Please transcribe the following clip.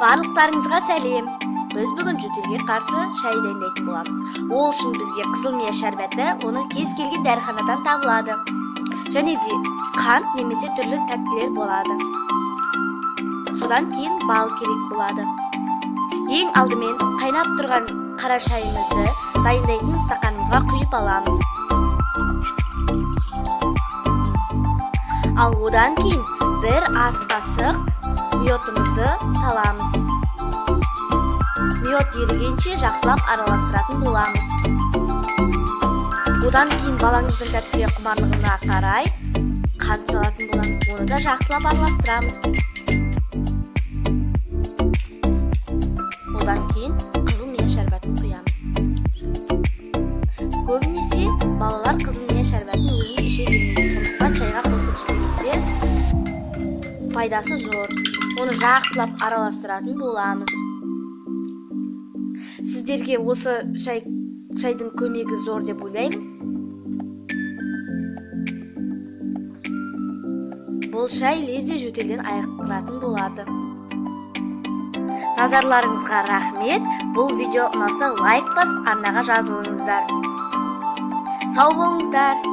Барлықтарыңызға сәлем! Біз бүгін жөтелге қарсы шай дайындайтын боламыз. Ол үшін бізге қызыл мия шәрбәті, оны кез келген дәріханадан табылады. Және де қант немесе түрлі тәттілер болады. Содан кейін бал керек болады. Ең алдымен қайнап тұрған қара шайымызды дайындайтын стақанымызға құйып аламыз. Ал одан кейін бір ас қасық миотымызды саламыз. Миот ерігенше жақсылап араластыратын боламыз. Одан кейін балаңыздың тәттіге құмарлығына қарай қант салатын боламыз. Оны да жақсылап араластырамыз. Одан кейін қызыл мия шәрбәтін құямыз. Көбінесе балалар қызыл мия шәрбәтін өзін іше бермейді. Сондықтан шайға қосып ішкенде пайдасы зор. Оны жақсылап араластыратын боламыз. Сіздерге осы шайдың көмегі зор деп ойлаймын. Бұл шай лезде жөтелден айықтыратын болады. Назарларыңызға рахмет. Бұл видео ұнаса лайк басып арнаға жазылыңыздар. Сау болыңыздар.